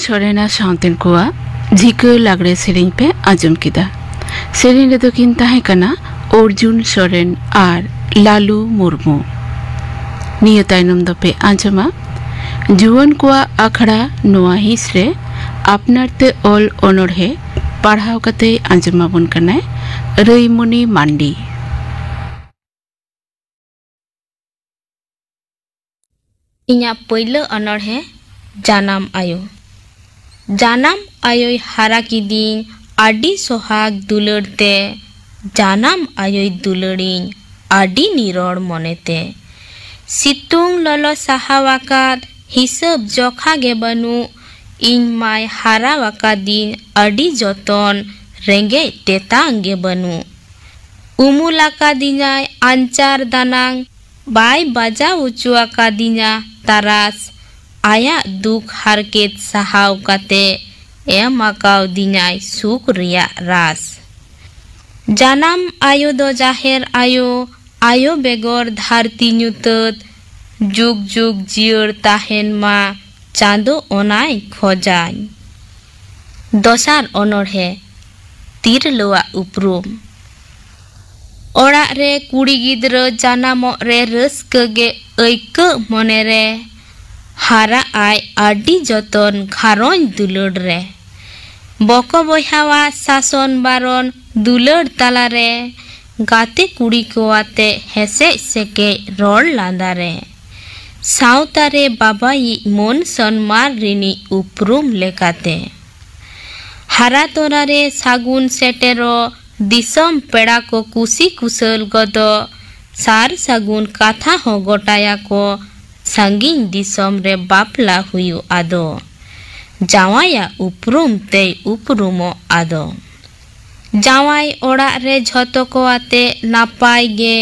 ᱥᱚᱨᱮᱱ ᱟᱨ ᱥᱟᱶᱛᱮᱱ ᱠᱚᱣᱟᱜ ᱡᱷᱤᱠᱟᱹ ᱞᱟᱜᱽᱲᱮ ᱥᱮᱨᱮᱧ ᱯᱮ ᱟᱸᱡᱚᱢ ᱠᱮᱫᱟ᱾ ᱥᱮᱨᱮᱧ ᱨᱮᱫᱚ ᱠᱤᱱ ᱛᱟᱦᱮᱸ ᱠᱟᱱᱟ ᱚᱨᱡᱩᱱ ᱥᱚᱨᱮᱱ ᱟᱨ ᱞᱟᱞᱩ ᱢᱩᱨᱢᱩ᱾ ᱱᱤᱭᱟᱹ ᱛᱟᱭᱱᱚᱢ ᱫᱚᱯᱮ ᱟᱸᱡᱚᱢᱟ ᱡᱩᱣᱟᱹᱱ ᱠᱚᱣᱟᱜ ᱟᱠᱷᱲᱟ᱾ ᱱᱚᱣᱟ ᱦᱤᱸᱥ ᱨᱮ ᱟᱯᱱᱟᱨ ᱛᱮ ᱚᱞ ᱚᱱᱚᱬᱦᱮ ᱯᱟᱲᱦᱟᱣ ᱠᱟᱛᱮ ᱟᱸᱡᱚᱢ ᱟᱵᱚᱱ ᱠᱟᱱᱟᱭ ᱨᱟᱹᱭᱢᱚᱱᱤ ᱢᱟᱱᱰᱤ᱾ ᱤᱧᱟᱜ ᱯᱟᱹᱭᱞᱟᱹ ᱚᱱᱚᱬᱦᱮ, ᱡᱟᱱᱟᱢ ᱟᱭᱳ᱾ ᱡᱟᱱᱟᱢ ᱟᱭᱳᱭ ᱦᱟᱨᱟ ᱠᱤᱫᱤᱧ ᱟᱹᱰᱤ ᱥᱚᱦᱟᱜᱽ ᱫᱩᱞᱟᱹᱲ ᱛᱮ, ᱡᱟᱱᱟᱢ ᱟᱭᱳᱭ ᱫᱩᱞᱟᱹᱲᱤᱧ ᱟᱹᱰᱤ ᱱᱤᱨᱚᱲ ᱢᱚᱱᱮᱛᱮ᱾ ᱥᱤᱛᱩᱝ ᱞᱚᱞᱚ ᱥᱟᱦᱟᱣ ᱟᱠᱟᱫ ᱦᱤᱥᱟᱹᱵ ᱡᱚᱠᱷᱟ ᱜᱮ ᱵᱟᱹᱱᱩᱜ, ᱤᱧ ᱢᱟᱭ ᱦᱟᱨᱟ ᱟᱠᱟᱫᱤᱧ ᱟᱹᱰᱤ ᱡᱚᱛᱚᱱ, ᱨᱮᱸᱜᱮᱡ ᱛᱮᱛᱟᱝ ᱜᱮ ᱵᱟᱹᱱᱩᱜ᱾ ᱩᱢᱩᱞ ᱟᱠᱟᱫᱤᱧᱟᱭ ᱟᱧᱪᱟᱨ ᱫᱟᱱᱟᱝ, ᱵᱟᱭ ᱵᱟᱡᱟᱣ ᱚᱪᱚ ᱟᱠᱟᱫᱤᱧᱟ ᱛᱟᱨᱟᱥ᱾ ᱟᱭᱟᱜ ᱫᱩᱠ ᱦᱟᱨᱠᱮᱛ ᱥᱟᱦᱟᱣ ᱠᱟᱛᱮ ᱮᱢ ᱟᱠᱟᱣᱫᱤᱧᱟᱭ ᱥᱩᱠ ᱨᱮᱭᱟᱜ ᱨᱟᱥ᱾ ᱡᱟᱱᱟᱢ ᱟᱭᱳ ᱫᱚ ᱡᱟᱦᱮᱨ ᱟᱭᱳ, ᱟᱭᱳ ᱵᱮᱜᱚᱨ ᱫᱷᱟᱹᱨᱛᱤ ᱧᱩᱛᱟᱹᱛ, ᱡᱩᱜᱽ ᱡᱩᱜᱽ ᱡᱤᱭᱟᱹᱲ ᱛᱟᱦᱮᱱ ᱢᱟ, ᱪᱟᱸᱫᱚ ᱚᱱᱟᱭ ᱠᱷᱚᱡᱟᱧ᱾ ᱫᱚᱥᱟᱨ ᱚᱱᱚᱬᱦᱮ, ᱛᱤᱨᱞᱟᱹᱣᱟᱜ ᱩᱯᱨᱩᱢ᱾ ᱚᱲᱟᱜ ᱨᱮ ᱠᱩᱲᱤ ᱜᱤᱫᱽᱨᱟᱹ ᱡᱟᱱᱟᱢᱚᱜ ᱨᱮ ᱨᱟᱹᱥᱠᱟᱹ ᱜᱮ ᱟᱹᱭᱠᱟᱹᱜ ᱢᱚᱱᱮ ᱨᱮ᱾ ᱦᱟᱨᱟᱜ ᱟᱭ ᱟᱹᱰᱤ ᱡᱚᱛᱚᱱ ᱜᱷᱟᱨᱚᱸᱡᱽ ᱫᱩᱞᱟᱹᱲ ᱨᱮ᱾ ᱵᱚᱠᱚ ᱵᱚᱭᱦᱟᱣᱟᱜ ᱥᱟᱥᱚᱱ ᱵᱟᱨᱚᱱ ᱫᱩᱞᱟᱹᱲ ᱛᱟᱞᱟᱨᱮ᱾ ᱜᱟᱛᱮ ᱠᱩᱲᱤ ᱠᱚ ᱟᱛᱮ ᱦᱮᱥᱮᱡ ᱥᱮᱠᱮᱡ ᱨᱚᱲ ᱞᱟᱸᱫᱟ ᱨᱮ᱾ ᱥᱟᱶᱛᱟ ᱨᱮ ᱵᱟᱵᱟᱭᱤᱡ ᱢᱟᱹᱱ ᱥᱚᱱᱢᱟᱱ ᱨᱤᱱᱤᱡ ᱩᱯᱨᱩᱢ ᱞᱮᱠᱟᱛᱮ᱾ ᱦᱟᱨᱟ ᱛᱚᱨᱟ ᱨᱮ ᱥᱟᱹᱜᱩᱱ ᱥᱮᱴᱮᱨᱚᱜ ᱫᱤᱥᱚᱢ ᱯᱮᱲᱟ ᱠᱚ ᱠᱩᱥᱤ ᱠᱩᱥᱟᱹᱞ ᱜᱚᱫᱚᱜ, ᱥᱟᱨ ᱥᱟᱹᱜᱩᱱ ᱠᱟᱛᱷᱟ ᱦᱚᱸ ᱜᱚᱴᱟᱭᱟᱠᱚ, ᱥᱟᱺᱜᱤᱧ ᱫᱤᱥᱚᱢ ᱨᱮ ᱵᱟᱯᱞᱟ ᱦᱩᱭᱩᱜ ᱟᱫᱚ᱾ ᱡᱟᱶᱟᱭᱟᱜ ᱩᱯᱨᱩᱢ ᱛᱮᱭ ᱩᱯᱨᱩᱢᱚᱜ ᱟᱫᱚ᱾ ᱡᱟᱶᱟᱭ ᱚᱲᱟᱜ ᱨᱮ ᱡᱷᱚᱛᱚ ᱠᱚ ᱟᱛᱮ ᱱᱟᱯᱟᱭ ᱜᱮ,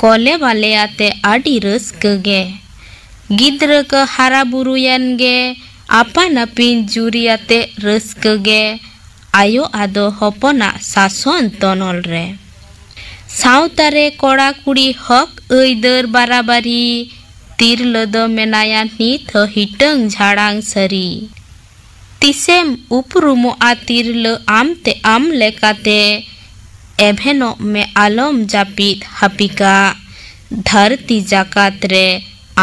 ᱠᱚᱞᱮ ᱵᱟᱞᱮ ᱟᱛᱮ ᱟᱹᱰᱤ ᱨᱟᱹᱥᱠᱟᱹ ᱜᱮ᱾ ᱜᱤᱫᱽᱨᱟᱹ ᱠᱚ ᱦᱟᱨᱟ ᱵᱩᱨᱩᱭᱮᱱ ᱜᱮ, ᱟᱯᱟᱱ ᱟᱹᱯᱤᱱ ᱡᱩᱨᱤ ᱟᱛᱮ ᱨᱟᱹᱥᱠᱟᱹ ᱜᱮ᱾ ᱟᱭᱳ ᱟᱫᱚ ᱦᱚᱯᱚᱱᱟᱜ ᱥᱟᱥᱚᱱ ᱛᱚᱱᱚᱞ ᱨᱮ᱾ ᱥᱟᱶᱛᱟ ᱨᱮ ᱠᱚᱲᱟ ᱠᱩᱲᱤ ᱦᱚᱠ ᱟᱹᱭᱫᱟᱹᱨ ᱵᱟᱨᱟᱵᱟᱨᱤ, ᱛᱤᱨᱞᱟᱹ ᱫᱚ ᱢᱮᱱᱟᱭᱟ ᱱᱤᱛ ᱦᱚᱸ ᱦᱤᱴᱟᱹᱝ ᱡᱷᱟᱲᱟᱝ ᱥᱟᱹᱨᱤ᱾ ᱛᱤᱥᱮᱢ ᱩᱯᱨᱩᱢᱚᱜᱼᱟ ᱛᱤᱨᱞᱟᱹ ᱟᱢᱛᱮ ᱟᱢ ᱞᱮᱠᱟᱛᱮ? ᱮᱵᱷᱮᱱᱚᱜ ᱢᱮ ᱟᱞᱚᱢ ᱡᱟᱹᱯᱤᱫ ᱦᱟᱹᱯᱤᱠᱟ, ᱫᱷᱟᱹᱨᱛᱤ ᱡᱟᱠᱟᱛ ᱨᱮ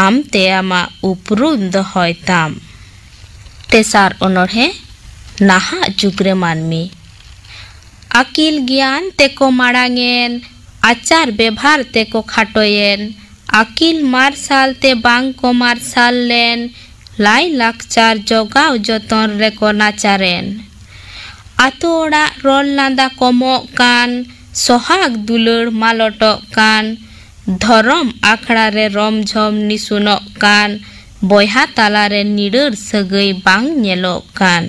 ᱟᱢᱛᱮ ᱟᱢᱟᱜ ᱩᱯᱨᱩᱢ ᱫᱚᱦᱚᱭ ᱛᱟᱢ᱾ ᱛᱮᱥᱟᱨ ᱚᱱᱚᱬᱦᱮ, ᱱᱟᱦᱟᱜ ᱡᱩᱜᱽ ᱨᱮ ᱢᱟᱹᱱᱢᱤ᱾ ᱟᱹᱠᱤᱞ ᱜᱮᱭᱟᱱ ᱛᱮᱠᱚ ᱢᱟᱲᱟᱝᱮᱱ, ᱟᱪᱟᱨ ᱵᱮᱵᱷᱟᱨ ᱛᱮᱠᱚ ᱠᱷᱟᱴᱚᱭᱮᱱ, ᱟᱹᱠᱤᱞ ᱢᱟᱨᱥᱟᱞ ᱛᱮ ᱵᱟᱝ ᱠᱚ ᱢᱟᱨᱥᱟᱞ ᱞᱮᱱ, ᱞᱟᱭ ᱞᱟᱠᱪᱟᱨ ᱡᱚᱜᱟᱣ ᱡᱚᱛᱚᱱ ᱨᱮᱠᱚ ᱱᱟᱪᱟᱨᱮᱱ᱾ ᱟᱛᱳ ᱚᱲᱟᱜ ᱨᱚᱲ ᱞᱟᱸᱫᱟ ᱠᱚᱢᱚᱜ ᱠᱟᱱ, ᱥᱚᱦᱟᱜ ᱫᱩᱞᱟᱹᱲ ᱢᱟᱞᱚᱴᱚᱜ ᱠᱟᱱ, ᱫᱷᱚᱨᱚᱢ ᱟᱠᱷᱲᱟ ᱨᱮ ᱨᱚᱢ ᱡᱷᱚᱢ ᱱᱤᱥᱩᱱᱚᱜ ᱠᱟᱱ, ᱵᱚᱭᱦᱟ ᱛᱟᱞᱟᱨᱮ ᱱᱤᱲᱟᱹᱨ ᱥᱟᱹᱜᱟᱹᱭ ᱵᱟᱝ ᱧᱮᱞᱚᱜ ᱠᱟᱱ᱾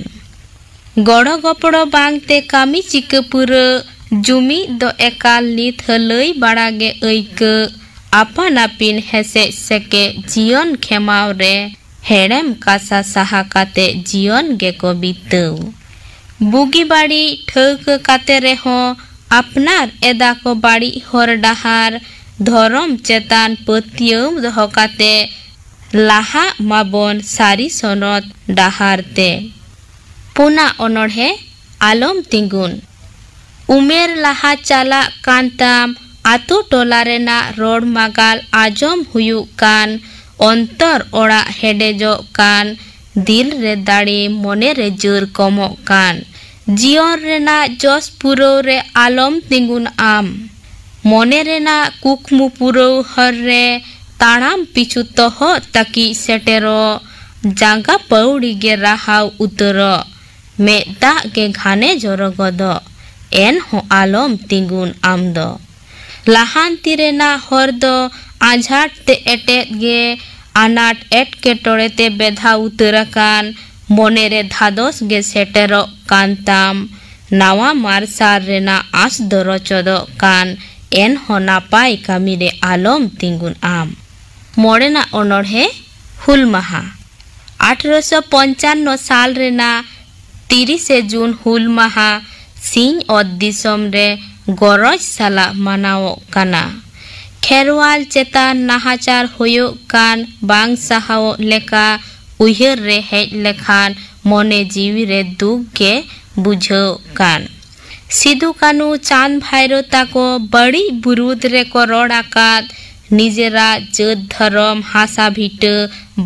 ᱜᱚᱲᱚ ᱜᱚᱯᱚᱲᱚ ᱵᱟᱝᱛᱮ ᱠᱟᱹᱢᱤ ᱪᱤᱠᱟᱹ ᱯᱩᱨᱟᱹ, ᱡᱩᱢᱤᱫ ᱫᱚ ᱮᱠᱟᱞ ᱱᱤᱛ ᱦᱟᱹᱞᱟᱹᱭ ᱵᱟᱲᱟ ᱜᱮ ᱟᱹᱭᱠᱟᱹᱜ᱾ ᱟᱯᱟᱱ ᱟᱹᱯᱤᱱ ᱦᱮᱥᱮᱡ ᱥᱮᱠᱮᱡ ᱡᱤᱭᱚᱱ ᱠᱷᱮᱢᱟᱣ ᱨᱮ, ᱦᱮᱲᱮᱢ ᱠᱟᱥᱟ ᱥᱟᱦᱟ ᱠᱟᱛᱮ ᱡᱤᱭᱚᱱ ᱜᱮᱠᱚ ᱵᱤᱛᱟᱹᱣ᱾ ᱵᱩᱜᱤ ᱵᱟᱹᱲᱤᱡ ᱴᱷᱟᱹᱣᱠᱟᱹ ᱠᱟᱛᱮ ᱨᱮᱦᱚᱸ, ᱟᱯᱱᱟᱨ ᱮᱫᱟ ᱠᱚ ᱵᱟᱹᱲᱤᱡ ᱦᱚᱨ ᱰᱟᱦᱟᱨ᱾ ᱫᱷᱚᱨᱚᱢ ᱪᱮᱛᱟᱱ ᱯᱟᱹᱛᱭᱟᱹᱣ ᱫᱚᱦᱚ ᱠᱟᱛᱮ, ᱞᱟᱦᱟᱜ ᱢᱟᱵᱚᱱ ᱥᱟᱹᱨᱤ ᱥᱚᱱᱚᱛ ᱰᱟᱦᱟᱨ ᱛᱮ᱾ ᱯᱩᱱᱟᱜ ᱚᱱᱚᱬᱦᱮ, ᱟᱞᱚᱢ ᱛᱤᱸᱜᱩᱱ᱾ ᱩᱢᱮᱨ ᱞᱟᱦᱟ ᱪᱟᱞᱟᱜ ᱠᱟᱱ ᱛᱟᱢ, ᱟᱛᱳ ᱴᱚᱞᱟ ᱨᱮᱱᱟᱜ ᱨᱚᱲ ᱢᱟᱜᱟᱞ ᱟᱸᱡᱚᱢ ᱦᱩᱭᱩᱜ ᱠᱟᱱ, ᱚᱱᱛᱚᱨ ᱚᱲᱟᱜ ᱦᱮᱰᱮᱡᱚᱜ ᱠᱟᱱ, ᱫᱤᱞ ᱨᱮ ᱫᱟᱲᱮ, ᱢᱚᱱᱮ ᱨᱮ ᱡᱟᱹᱨ ᱠᱚᱢᱚᱜ ᱠᱟᱱ᱾ ᱡᱤᱭᱚᱱ ᱨᱮᱱᱟᱜ ᱡᱚᱥ ᱯᱩᱨᱟᱹᱣ ᱨᱮ ᱟᱞᱚᱢ ᱛᱤᱸᱜᱩᱱ ᱟᱢ᱾ ᱢᱚᱱᱮ ᱨᱮᱱᱟᱜ ᱠᱩᱠᱢᱩ ᱯᱩᱨᱟᱹᱣ ᱦᱚᱨ ᱨᱮ ᱛᱟᱲᱟᱢ ᱯᱤᱪᱷᱩ ᱛᱚᱦᱚᱫ ᱛᱟᱹᱠᱤᱡ ᱥᱮᱴᱮᱨᱚᱜ, ᱡᱟᱸᱜᱟ ᱯᱟᱹᱣᱲᱤ ᱜᱮ ᱨᱟᱦᱟᱣ ᱩᱛᱟᱹᱨᱚᱜ, ᱢᱮᱫ ᱫᱟᱜ ᱜᱮ ᱜᱷᱟᱱᱮ ᱡᱚᱨᱚ ᱜᱚᱫᱚᱜ, ᱮᱱᱦᱚᱸ ᱟᱞᱚᱢ ᱛᱤᱸᱜᱩᱱ ᱟᱢ ᱫᱚ᱾ ᱞᱟᱦᱟᱱᱛᱤ ᱨᱮᱱᱟᱜ ᱦᱚᱨ ᱫᱚ ᱟᱸᱡᱷᱟᱴ ᱛᱮ ᱮᱴᱮᱫ ᱜᱮ, ᱟᱱᱟᱴ ᱮᱴᱠᱮᱴᱚᱬᱮ ᱛᱮ ᱵᱮᱫᱷᱟᱣ ᱩᱛᱟᱹᱨ ᱟᱠᱟᱱ, ᱢᱚᱱᱮ ᱨᱮ ᱫᱷᱟᱫᱚᱥ ᱜᱮ ᱥᱮᱴᱮᱨᱚᱜ ᱠᱟᱱ ᱛᱟᱢ᱾ ᱱᱟᱣᱟ ᱢᱟᱨᱥᱟᱞ ᱨᱮᱱᱟᱜ ᱟᱸᱥ ᱫᱚ ᱨᱚᱪᱚᱫᱚᱜ ᱠᱟᱱ, ᱮᱱᱦᱚᱸ ᱱᱟᱯᱟᱭ ᱠᱟᱹᱢᱤ ᱨᱮ ᱟᱞᱚᱢ ᱛᱤᱸᱜᱩᱱ ᱟᱢ᱾ ᱢᱚᱬᱮᱱᱟᱜ ᱚᱱᱚᱬᱦᱮ, ᱦᱩᱞ ᱢᱟᱦᱟ᱾ ᱟᱴᱷᱨᱚᱥᱚ ᱯᱚᱧᱪᱟᱱᱱᱚ ᱥᱟᱞ ᱨᱮᱱᱟᱜ ᱛᱤᱨᱤᱥᱮ ᱡᱩᱱ ᱦᱩᱞ ᱢᱟᱦᱟ ᱥᱤᱧ ᱚᱛ ᱫᱤᱥᱚᱢ ᱨᱮ ᱜᱚᱨᱚᱡᱽ ᱥᱟᱞᱟᱜ ᱢᱟᱱᱟᱣᱚᱜ ᱠᱟᱱᱟ᱾ ᱠᱷᱮᱨᱣᱟᱞ ᱪᱮᱛᱟᱱ ᱱᱟᱦᱟᱪᱟᱨ ᱦᱩᱭᱩᱜ ᱠᱟᱱ ᱵᱟᱝ ᱥᱟᱦᱟᱣᱚᱜ ᱞᱮᱠᱟ ᱩᱭᱦᱟᱹᱨ ᱨᱮ ᱦᱮᱡ ᱞᱮᱠᱷᱟᱱ ᱢᱚᱱᱮ ᱡᱤᱣᱤ ᱨᱮ ᱫᱩᱠ ᱜᱮ ᱵᱩᱡᱷᱟᱹᱣ ᱠᱟᱱ᱾ ᱥᱤᱫᱩ ᱠᱟᱹᱱᱩ ᱪᱟᱸᱫᱽ ᱵᱷᱟᱭᱨᱳ ᱛᱟᱠᱚ ᱵᱟᱹᱲᱤᱡ ᱵᱤᱨᱩᱫᱽ ᱨᱮᱠᱚ ᱨᱚᱲ ᱟᱠᱟᱫ, ᱱᱤᱡᱮᱨᱟᱜ ᱡᱟᱹᱛ ᱫᱷᱚᱨᱚᱢ ᱦᱟᱥᱟ ᱵᱷᱤᱴᱟᱹ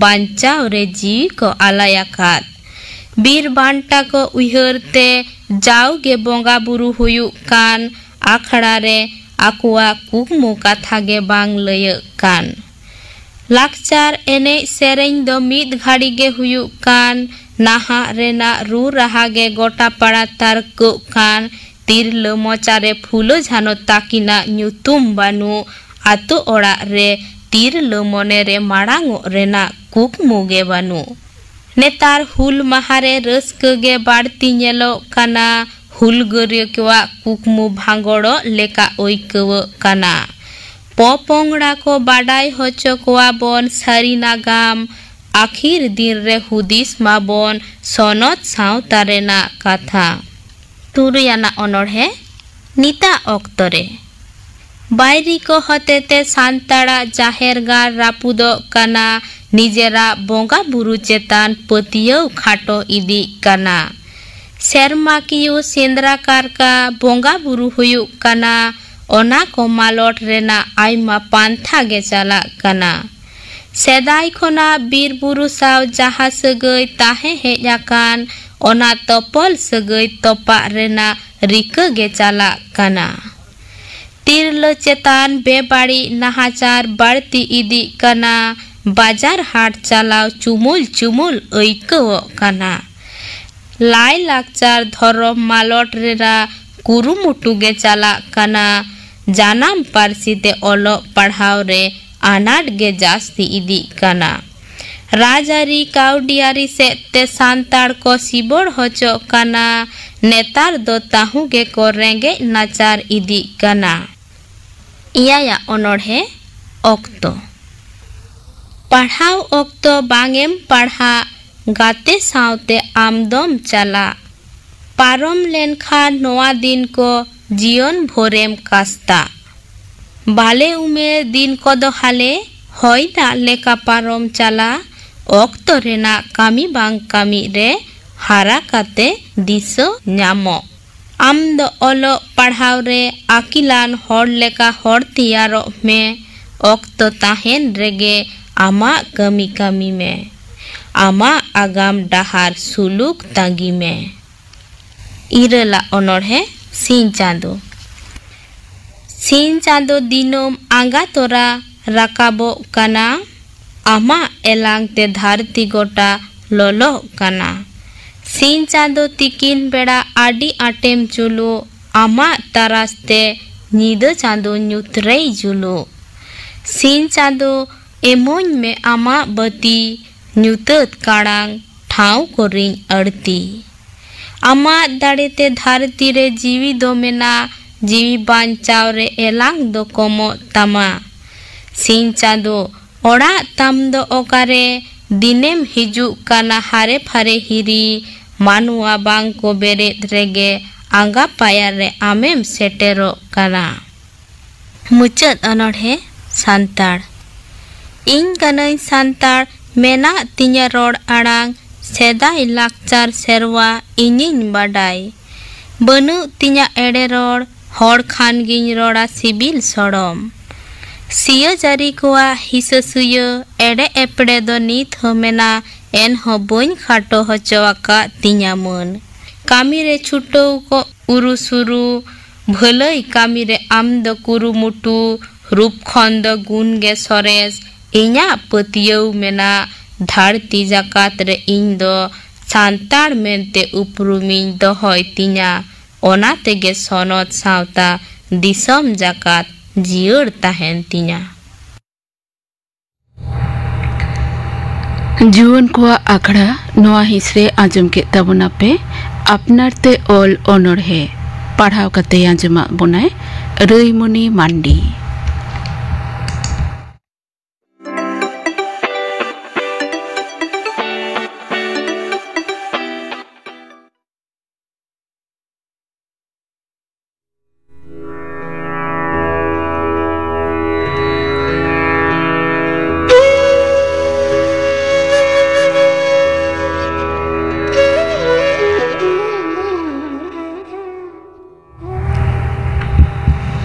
ᱵᱟᱧᱪᱟᱣ ᱨᱮ ᱡᱤᱣᱤ ᱠᱚ ᱟᱞᱟᱭ ᱟᱠᱟᱫ᱾ ᱵᱤᱨ ᱵᱟᱱᱴᱟ ᱠᱚ ᱩᱭᱦᱟᱹᱨ ᱛᱮ ᱡᱟᱣᱜᱮ ᱵᱚᱸᱜᱟ ᱵᱩᱨᱩ ᱦᱩᱭᱩᱜ ᱠᱟᱱ, ᱟᱠᱷᱲᱟ ᱨᱮ ᱟᱠᱚᱣᱟᱜ ᱠᱩᱠᱢᱩ ᱠᱟᱛᱷᱟ ᱜᱮ ᱵᱟᱝ ᱞᱟᱹᱭᱟᱹᱜ ᱠᱟᱱ᱾ ᱞᱟᱠᱪᱟᱨ ᱮᱱᱮᱡ ᱥᱮᱨᱮᱧ ᱫᱚ ᱢᱤᱫ ᱜᱷᱟᱹᱲᱤ ᱜᱮ ᱦᱩᱭᱩᱜ ᱠᱟᱱ, ᱱᱟᱦᱟᱜ ᱨᱮᱱᱟᱜ ᱨᱩ ᱨᱟᱦᱟ ᱜᱮ ᱜᱚᱴᱟ ᱯᱟᱲᱟ ᱛᱟᱨᱠᱚᱜ ᱠᱟᱱ᱾ ᱛᱤᱨᱞᱟᱹ ᱢᱚᱪᱟ ᱨᱮ ᱯᱷᱩᱞᱳ ᱡᱷᱟᱱᱚ ᱛᱟᱹᱠᱤᱱᱟᱜ ᱧᱩᱛᱩᱢ ᱵᱟᱹᱱᱩᱜ, ᱟᱛᱳ ᱚᱲᱟᱜ ᱨᱮ ᱛᱤᱨᱞᱟᱹ ᱢᱚᱱᱮ ᱨᱮ ᱢᱟᱲᱟᱝᱚᱜ ᱨᱮᱱᱟᱜ ᱠᱩᱠᱢᱩ ᱜᱮ ᱵᱟᱹᱱᱩᱜ᱾ ᱱᱮᱛᱟᱨ ᱦᱩᱞ ᱢᱟᱦᱟ ᱨᱮ ᱨᱟᱹᱥᱠᱟᱹ ᱜᱮ ᱵᱟᱹᱲᱛᱤ ᱧᱮᱞᱚᱜ ᱠᱟᱱᱟ, ᱦᱩᱞᱜᱟᱹᱨᱤᱭᱟᱹ ᱠᱚᱣᱟᱜ ᱠᱩᱠᱢᱩ ᱵᱷᱟᱸᱜᱚᱲᱚᱜ ᱞᱮᱠᱟ ᱟᱹᱭᱠᱟᱹᱣᱟᱹᱜ ᱠᱟᱱᱟ᱾ ᱯᱚᱯᱚᱝᱲᱟ ᱠᱚ ᱵᱟᱰᱟᱭ ᱦᱚᱪᱚ ᱠᱚᱣᱟ ᱵᱚᱱ ᱥᱟᱹᱨᱤ ᱱᱟᱜᱟᱢ, ᱟᱹᱠᱷᱤᱨ ᱫᱤᱱ ᱨᱮ ᱦᱩᱫᱤᱥ ᱢᱟᱵᱚᱱ ᱥᱚᱱᱚᱛ ᱥᱟᱶᱛᱟ ᱨᱮᱱᱟᱜ ᱠᱟᱛᱷᱟ᱾ ᱛᱩᱨᱩᱭ ᱟᱱᱟᱜ ᱚᱱᱚᱬᱦᱮ, ᱱᱤᱛᱟᱜ ᱚᱠᱛᱚ ᱨᱮ᱾ ᱵᱟᱭᱨᱤ ᱠᱚ ᱦᱚᱛᱮᱛᱮ ᱥᱟᱱᱛᱟᱲᱟᱜ ᱡᱟᱦᱮᱨ ᱜᱟᱲ ᱨᱟᱹᱯᱩᱫᱚᱜ ᱠᱟᱱᱟ, ᱱᱤᱡᱮᱨᱟᱜ ᱵᱚᱸᱜᱟ ᱵᱩᱨᱩ ᱪᱮᱛᱟᱱ ᱯᱟᱹᱛᱭᱟᱹᱣ ᱠᱷᱟᱴᱚ ᱤᱫᱤᱜ ᱠᱟᱱᱟ᱾ ᱥᱮᱨᱢᱟᱠᱤᱭᱟᱹ ᱥᱮᱸᱫᱽᱨᱟ ᱠᱟᱨᱠᱟ ᱵᱚᱸᱜᱟ ᱵᱩᱨᱩ ᱦᱩᱭᱩᱜ ᱠᱟᱱᱟ, ᱚᱱᱟ ᱠᱚ ᱢᱟᱞᱚᱴ ᱨᱮᱱᱟᱜ ᱟᱭᱢᱟ ᱯᱟᱱᱛᱷᱟ ᱜᱮ ᱪᱟᱞᱟᱜ ᱠᱟᱱᱟ᱾ ᱥᱮᱫᱟᱭ ᱠᱷᱚᱱᱟᱜ ᱵᱤᱨ ᱵᱩᱨᱩ ᱥᱟᱶ ᱡᱟᱦᱟᱸ ᱥᱟᱹᱜᱟᱹᱭ ᱛᱟᱦᱮᱸ ᱦᱮᱡ ᱟᱠᱟᱱ, ᱚᱱᱟ ᱛᱚᱯᱚᱞ ᱥᱟᱹᱜᱟᱹᱭ ᱛᱚᱯᱟᱜ ᱨᱮᱱᱟᱜ ᱨᱤᱠᱟᱹ ᱜᱮ ᱪᱟᱞᱟᱜ ᱠᱟᱱᱟ᱾ ᱛᱤᱨᱞᱟᱹ ᱪᱮᱛᱟᱱ ᱵᱮᱵᱟᱹᱲᱤᱡ ᱱᱟᱦᱟᱪᱟᱨ ᱵᱟᱹᱲᱛᱤ ᱤᱫᱤᱜ ᱠᱟᱱᱟ᱾ ᱵᱟᱡᱟᱨ ᱦᱟᱴ ᱪᱟᱞᱟᱣ ᱪᱩᱢᱩᱞ ᱪᱩᱢᱩᱞ ᱟᱹᱭᱠᱟᱹᱣᱚᱜ ᱠᱟᱱᱟ᱾ ᱞᱟᱭ ᱞᱟᱠᱪᱟᱨ ᱫᱷᱚᱨᱚᱢ ᱢᱟᱞᱚᱴ ᱨᱮᱱᱟᱜ ᱠᱩᱨᱩᱢᱩᱴᱩ ᱜᱮ ᱪᱟᱞᱟᱜ ᱠᱟᱱᱟ᱾ ᱡᱟᱱᱟᱢ ᱯᱟᱹᱨᱥᱤ ᱛᱮ ᱚᱞᱚᱜ ᱯᱟᱲᱦᱟᱣ ᱨᱮ ᱟᱱᱟᱴ ᱜᱮ ᱡᱟᱹᱥᱛᱤ ᱤᱫᱤᱜ ᱠᱟᱱᱟ᱾ ᱨᱟᱡᱽᱟᱹᱨᱤ ᱠᱟᱹᱣᱰᱤᱭᱟᱹᱨᱤ ᱥᱮᱫ ᱛᱮ ᱥᱟᱱᱛᱟᱲ ᱠᱚ ᱥᱤᱵᱚᱲ ᱦᱚᱪᱚᱜ ᱠᱟᱱᱟ᱾ ᱱᱮᱛᱟᱨ ᱫᱚ ᱛᱟᱹᱦᱩ ᱜᱮᱠᱚ ᱨᱮᱸᱜᱮᱡ ᱱᱟᱪᱟᱨ ᱤᱫᱤᱜ ᱠᱟᱱᱟ᱾ ᱮᱭᱟᱭᱟᱜ ᱚᱱᱚᱬᱦᱮ, ᱚᱠᱛᱚ᱾ ᱯᱟᱲᱦᱟᱣ ᱚᱠᱛᱚ ᱵᱟᱝ ᱮᱢ ᱯᱟᱲᱦᱟᱜ, ᱜᱟᱛᱮ ᱥᱟᱶᱛᱮ ᱟᱢ ᱫᱚᱢ ᱪᱟᱞᱟᱜ᱾ ᱯᱟᱨᱚᱢ ᱞᱮᱱᱠᱷᱟᱱ ᱱᱚᱣᱟ ᱫᱤᱱ ᱠᱚ ᱡᱤᱭᱚᱱ ᱵᱷᱳᱨᱮᱢ ᱠᱟᱥᱛᱟ᱾ ᱵᱟᱞᱮ ᱩᱢᱮᱨ ᱫᱤᱱ ᱠᱚᱫᱚ ᱦᱟᱞᱮ ᱦᱚᱭ ᱫᱟᱜ ᱞᱮᱠᱟ ᱯᱟᱨᱚᱢ ᱪᱟᱞᱟᱜ᱾ ᱚᱠᱛᱚ ᱨᱮᱱᱟᱜ ᱠᱟᱹᱢᱤ ᱵᱟᱝ ᱠᱟᱹᱢᱤ ᱨᱮ ᱦᱟᱨᱟ ᱠᱟᱛᱮ ᱫᱤᱥᱟᱹ ᱧᱟᱢᱚᱜ᱾ ᱟᱢ ᱫᱚ ᱚᱞᱚᱜ ᱯᱟᱲᱦᱟᱣ ᱨᱮ ᱟᱹᱠᱤᱞᱟᱱ ᱦᱚᱲ ᱞᱮᱠᱟ ᱦᱚᱲ ᱛᱮᱭᱟᱨᱚᱜ ᱢᱮ᱾ ᱚᱠᱛᱚ ᱛᱟᱦᱮᱱ ᱨᱮᱜᱮ ᱟᱢᱟᱜ ᱠᱟᱹᱢᱤ ᱠᱟᱹᱢᱤ ᱢᱮ᱾ ᱟᱢᱟᱜ ᱟᱜᱟᱢ ᱰᱟᱦᱟᱨ ᱥᱩᱞᱩᱠ ᱛᱟᱺᱜᱤ ᱢᱮ᱾ ᱤᱨᱟᱹᱞᱟᱜ ᱚᱱᱚᱬᱦᱮ, ᱥᱤᱧ ᱪᱟᱸᱫᱚ᱾ ᱥᱤᱧ ᱪᱟᱸᱫᱚ ᱫᱤᱱᱟᱹᱢ ᱟᱸᱜᱟ ᱛᱚᱨᱟ ᱨᱟᱠᱟᱵᱚᱜ ᱠᱟᱱᱟ᱾ ᱟᱢᱟᱜ ᱮᱞᱟᱝ ᱛᱮ ᱫᱷᱟᱹᱨᱛᱤ ᱜᱚᱴᱟ ᱞᱚᱞᱚᱜ ᱠᱟᱱᱟ᱾ ᱥᱤᱧ ᱪᱟᱸᱫᱚ ᱛᱤᱠᱤᱱ ᱵᱮᱲᱟ ᱟᱹᱰᱤ ᱟᱸᱴᱮᱢ ᱡᱩᱞᱩᱜ, ᱟᱢᱟᱜ ᱛᱟᱨᱟᱥ ᱛᱮ ᱧᱤᱫᱟᱹ ᱪᱟᱸᱫᱚ ᱧᱩᱛ ᱨᱮᱭ ᱡᱩᱞᱩᱜ᱾ ᱥᱤᱧ ᱪᱟᱸᱫᱚ ᱮᱢᱚᱧ ᱢᱮ ᱟᱢᱟᱜ ᱵᱟᱹᱛᱤ, ᱧᱩᱛᱟᱹᱛ ᱠᱟᱲᱟᱝ ᱴᱷᱟᱶ ᱠᱚᱨᱮᱧ ᱟᱹᱲᱛᱤ᱾ ᱟᱢᱟᱜ ᱫᱟᱲᱮᱛᱮ ᱫᱷᱟᱹᱨᱛᱤ ᱨᱮ ᱡᱤᱣᱤ ᱫᱚ ᱢᱮᱱᱟᱜ, ᱡᱤᱣᱤ ᱵᱟᱧᱪᱟᱣ ᱨᱮ ᱮᱞᱟᱝ ᱫᱚ ᱠᱚᱢᱚᱜ ᱛᱟᱢᱟ᱾ ᱥᱤᱧ ᱪᱟᱸᱫᱚ, ᱚᱲᱟᱜ ᱛᱟᱢ ᱫᱚ ᱚᱠᱟᱨᱮ? ᱫᱤᱱᱮᱢ ᱦᱤᱡᱩᱜ ᱠᱟᱱᱟ ᱦᱟᱨᱮ ᱯᱷᱟᱨᱮ ᱦᱤᱨᱤ, ᱢᱟᱱᱣᱟ ᱵᱟᱝ ᱠᱚ ᱵᱮᱨᱮᱫ ᱨᱮᱜᱮ ᱟᱸᱜᱟ ᱯᱟᱭᱟᱨ ᱨᱮ ᱟᱢᱮᱢ ᱥᱮᱴᱮᱨᱚᱜ ᱠᱟᱱᱟ᱾ ᱢᱩᱪᱟᱹᱫ ᱚᱱᱚᱬᱦᱮ, ᱥᱟᱱᱛᱟᱲ᱾ ᱤᱧ ᱠᱟᱹᱱᱟᱹᱧ ᱥᱟᱱᱛᱟᱲ, ᱢᱮᱱᱟᱜ ᱛᱤᱧᱟᱹ ᱨᱚᱲ ᱟᱲᱟᱝ, ᱥᱮᱫᱟᱭ ᱞᱟᱠᱪᱟᱨ ᱥᱮᱨᱣᱟ ᱤᱧᱤᱧ ᱵᱟᱰᱟᱭ᱾ ᱵᱟᱹᱱᱩᱜ ᱛᱤᱧᱟᱹ ᱮᱲᱮ ᱨᱚᱲ, ᱦᱚᱲ ᱠᱷᱟᱱ ᱜᱤᱧ ᱨᱚᱲᱟ ᱥᱤᱵᱤᱞ ᱥᱚᱲᱚᱢ᱾ ᱥᱤᱭᱟᱹ ᱡᱟᱹᱨᱤ ᱠᱚᱣᱟᱜ ᱦᱤᱥᱟᱹ ᱥᱩᱭᱟᱹ, ᱮᱲᱮ ᱮᱯᱲᱮ ᱫᱚ ᱱᱤᱛ ᱦᱚᱸ ᱢᱮᱱᱟᱜ, ᱮᱱᱦᱚᱸ ᱵᱟᱹᱧ ᱠᱷᱟᱴᱚ ᱦᱚᱪᱚ ᱟᱠᱟᱫ ᱛᱤᱧᱟᱹ ᱢᱟᱹᱱ᱾ ᱠᱟᱹᱢᱤ ᱨᱮ ᱪᱷᱩᱴᱟᱹᱣ ᱠᱚᱜ ᱩᱨᱩ ᱥᱩᱨᱩ, ᱵᱷᱟᱹᱞᱟᱹᱭ ᱠᱟᱹᱢᱤ ᱨᱮ ᱟᱢ ᱫᱚ ᱠᱩᱨᱩᱢᱩᱴᱩ, ᱨᱩᱯ ᱠᱷᱚᱱ ᱫᱚ ᱜᱩᱱ ᱜᱮ ᱥᱚᱨᱮᱥ᱾ ᱤᱧᱟᱹᱜ ᱯᱟᱹᱛᱭᱟᱹᱣ ᱢᱮᱱᱟᱜ, ᱫᱷᱟᱹᱨᱛᱤ ᱡᱟᱠᱟᱛ ᱨᱮ ᱤᱧ ᱫᱚ ᱥᱟᱱᱛᱟᱲ ᱢᱮᱱᱛᱮ ᱩᱯᱨᱩᱢᱤᱧ ᱫᱚᱦᱚᱭ ᱛᱤᱧᱟ᱾ ᱚᱱᱟ ᱛᱮᱜᱮ ᱥᱚᱱᱚᱛ ᱥᱟᱶᱛᱟ ᱫᱤᱥᱚᱢ ᱡᱟᱠᱟᱛ ᱡᱤᱭᱟᱹᱲ ᱛᱟᱦᱮᱱ ᱛᱤᱧᱟ᱾ ᱡᱩᱣᱟᱹᱱ ᱠᱚᱣᱟᱜ ᱟᱠᱷᱲᱟ ᱱᱚᱣᱟ ᱦᱤᱸᱥ ᱨᱮ ᱟᱸᱡᱚᱢ ᱠᱮᱫ ᱛᱟᱵᱚᱱᱟᱯᱮ ᱟᱯᱱᱟᱨ ᱛᱮ ᱚᱞ ᱚᱱᱚᱬᱦᱮ᱾ ᱯᱟᱲᱦᱟᱣ ᱠᱟᱛᱮ ᱟᱸᱡᱚᱢᱟᱜ ᱵᱚᱱᱟᱭ ᱨᱟᱹᱭᱢᱚᱱᱤ ᱢᱟᱱᱰᱤ᱾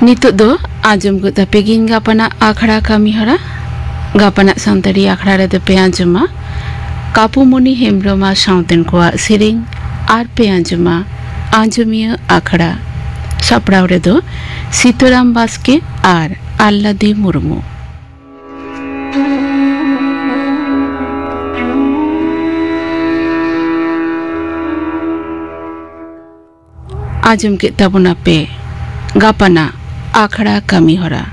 ᱱᱤᱛᱚᱜ ᱫᱚ ᱟᱸᱡᱚᱢ ᱜᱚᱫ ᱟᱯᱮ ᱜᱤᱧ ᱜᱟᱯᱟᱱᱟᱜ ᱟᱠᱷᱲᱟ ᱠᱟᱹᱢᱤ ᱦᱚᱨᱟ᱾ ᱜᱟᱯᱟᱱᱟᱜ ᱥᱟᱱᱛᱟᱲᱤ ᱟᱠᱷᱲᱟ ᱨᱮᱫᱚ ᱯᱮ ᱟᱸᱡᱚᱢᱟ ᱠᱟᱯᱩᱢᱚᱱᱤ ᱦᱮᱢᱵᱽᱨᱚᱢ ᱟᱨ ᱥᱟᱶᱛᱮᱱ ᱠᱚᱣᱟᱜ ᱥᱮᱨᱮᱧ, ᱟᱨ ᱯᱮ ᱟᱸᱡᱚᱢᱟ ᱟᱸᱡᱚᱢᱤᱭᱟᱹ ᱟᱠᱷᱲᱟ᱾ ᱥᱟᱯᱲᱟᱣ ᱨᱮᱫᱚ ᱥᱤᱛᱟᱹᱨᱟᱢ ᱵᱟᱥᱠᱮ ᱟᱨ ᱟᱞᱞᱟᱫᱤ ᱢᱩᱨᱢᱩ᱾ ᱟᱸᱡᱚᱢ ᱠᱮᱫ ᱛᱟᱵᱚᱱᱟᱯᱮ ᱜᱟᱯᱟᱱᱟᱜ ᱟᱠᱷᱲᱟ ᱠᱟᱹᱢᱤ ᱦᱚᱨᱟ᱾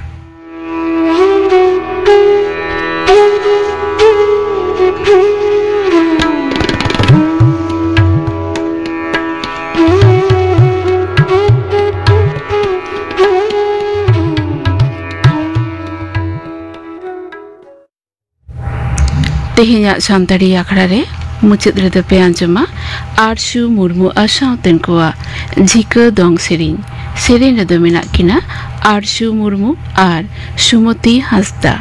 ᱛᱮᱦᱮᱧᱟᱜ ᱥᱟᱱᱛᱟᱲᱤ ᱟᱠᱷᱲᱟ ᱨᱮ ᱢᱩᱪᱟᱹᱫ ᱨᱮᱫᱚ ᱯᱮ ᱟᱸᱡᱚᱢᱟ ᱟᱨᱥᱩ ᱢᱩᱨᱢᱩ ᱟᱨ ᱥᱟᱶᱛᱮᱱ ᱠᱚᱣᱟᱜ ᱡᱷᱤᱠᱟᱹ ᱫᱚᱝ ᱥᱮᱨᱮᱧ᱾ ᱥᱮᱨᱮᱧ ᱨᱮᱫᱚ ᱢᱮᱱᱟᱜ ᱠᱤᱱᱟ ᱟᱨᱥᱩ ᱢᱩᱨᱢᱩ ᱟᱨ ᱥᱩᱢᱚᱛᱤ ᱦᱟᱸᱥᱫᱟ᱾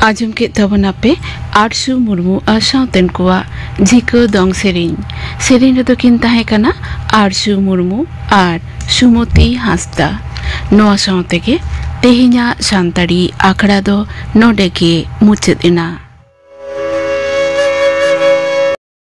ᱟᱸᱡᱚᱢ ᱠᱮᱫ ᱛᱟᱵᱚᱱᱟᱯᱮ ᱟᱨᱥᱩ ᱢᱩᱨᱢᱩ ᱟᱨ ᱥᱟᱶᱛᱮᱱ ᱠᱚᱣᱟᱜ ᱡᱷᱤᱠᱟᱹ ᱫᱚᱝ ᱥᱮᱨᱮᱧ᱾ ᱥᱮᱨᱮᱧ ᱨᱮᱫᱚ ᱠᱤᱱ ᱛᱟᱦᱮᱸ ᱠᱟᱱᱟ ᱟᱨᱥᱩ ᱢᱩᱨᱢᱩ ᱟᱨ ᱥᱩᱢᱚᱛᱤ ᱦᱟᱸᱥᱫᱟ᱾ ᱱᱚᱣᱟ ᱥᱟᱶ ᱛᱮᱜᱮ ᱛᱮᱦᱮᱧᱟᱜ ᱥᱟᱱᱛᱟᱲᱤ ᱟᱠᱷᱲᱟ ᱫᱚ ᱱᱚᱰᱮ ᱜᱮ ᱢᱩᱪᱟᱹᱫ ᱮᱱᱟ᱾